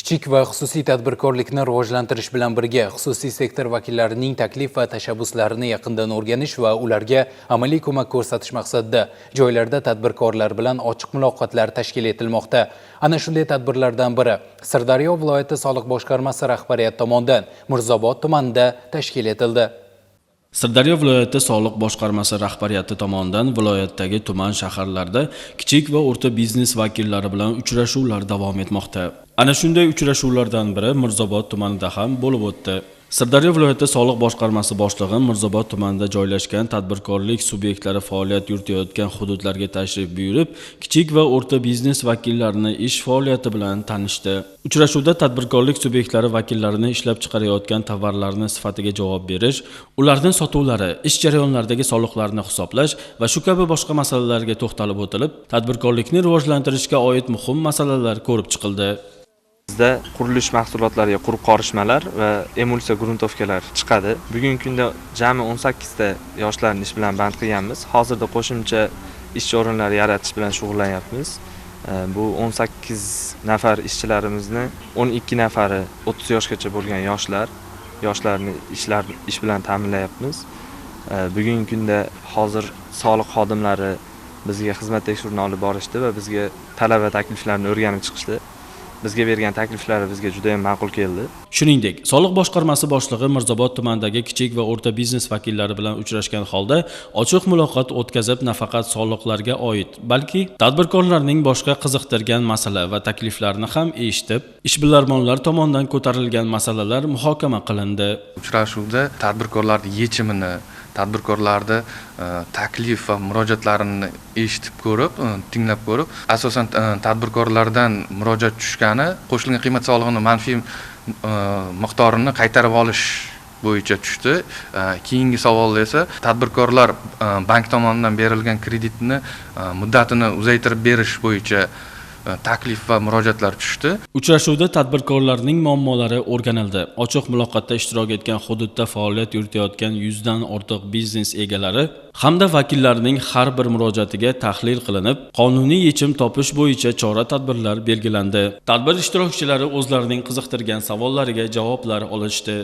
Kichik va xususiy tadbirkorlikni rivojlantirish bilan birga xususiy sektor vakillarining taklif va tashabbuslarini yaqindan o'rganish va ularga amaliy ko'mak ko'rsatish maqsadida joylarda tadbirkorlar bilan ochiq muloqotlar tashkil etilmoqda. Ana shunday tadbirlardan biri Sirdaryo viloyati soliq boshqarmasi rahbariyati tomonidan Mirzobod tumanida tashkil etildi. Sirdaryo viloyati soliq boshqarmasi rahbariyati tomonidan viloyatdagi tuman shaharlarda kichik va o'rta biznes vakillari bilan uchrashuvlar davom etmoqda. Ana shunday uchrashuvlardan biri Mirzobod tumanida ham bo'lib o'tdi. Sirdaryo viloyati soliq boshqarmasi boshlig'i Mirzobod tumanida joylashgan tadbirkorlik subyektlari faoliyat yuritayotgan hududlarga tashrif buyurib, kichik va o'rta biznes vakillarini ish faoliyati bilan tanishdi. Uchrashuvda tadbirkorlik subyektlari vakillarini ishlab chiqarayotgan tovarlarni sifatiga javob berish, ularning sotuvlari, ish jarayonlaridagi soliqlarni hisoblash va shu kabi boshqa masalalarga to'xtalib o'tilib, tadbirkorlikni rivojlantirishga oid muhim masalalar ko'rib chiqildi. Bizda qurilish mahsulotlariga quruq qorishmalar va emulsiya gruntovkalar chiqadi. Bugungi kunda jami 18 ta yoshlarni ish bilan band qilganmiz. Hozirda qo'shimcha ishchi o'rinlari yaratish bilan shug'ullanyapmiz. Bu 18 nafar ishchilarimizni 12 nafari 30 yoshgacha bo'lgan yoshlar, yoshlarni ish bilan ta'minlayapmiz. Bugungi kunda hozir soliq xodimlari bizga xizmat tekshiruvini olib borishdi va bizga talab va takliflarni o'rganib chiqishdi. Bizga bergan takliflari bizga juda ham ma'qul keldi. Shuningdek, soliq boshqarmasi boshlig'i Mirzobod tumanidagi kichik va o'rta biznes vakillari bilan uchrashgan holda ochiq muloqot o'tkazib, nafaqat soliqlarga oid, balki tadbirkorlarning boshqa qiziqtirgan masala va takliflarini ham eshitib, ishbilarmonlar tomonidan ko'tarilgan masalalar muhokama qilindi. Uchrashuvda tadbirkorlarning yechimini, tadbirkorlarni taklif va murojaatlarini eshitib ko'rib, tinglab ko'rib, asosan tadbirkorlardan murojaat tushgani qo'shilgan qiymat solig'ini manfiy miqdorini qaytarib olish bo'yicha tushdi. Keyingi savol esa tadbirkorlar bank tomonidan berilgan kreditni muddatini uzaytirib berish bo'yicha taklif va murojaatlar tushdi. Uchrashuvda tadbirkorlarning muammolari o'rganildi. Ochiq muloqotda ishtirok etgan hududda faoliyat yuritayotgan 100 dan ortiq biznes egalari hamda vakillarining har bir murojaatiga tahlil qilinib, qonuniy yechim topish bo'yicha chora-tadbirlar belgilandi. Tadbir ishtirokchilari o'zlarining qiziqtirgan savollariga javoblar olishdi.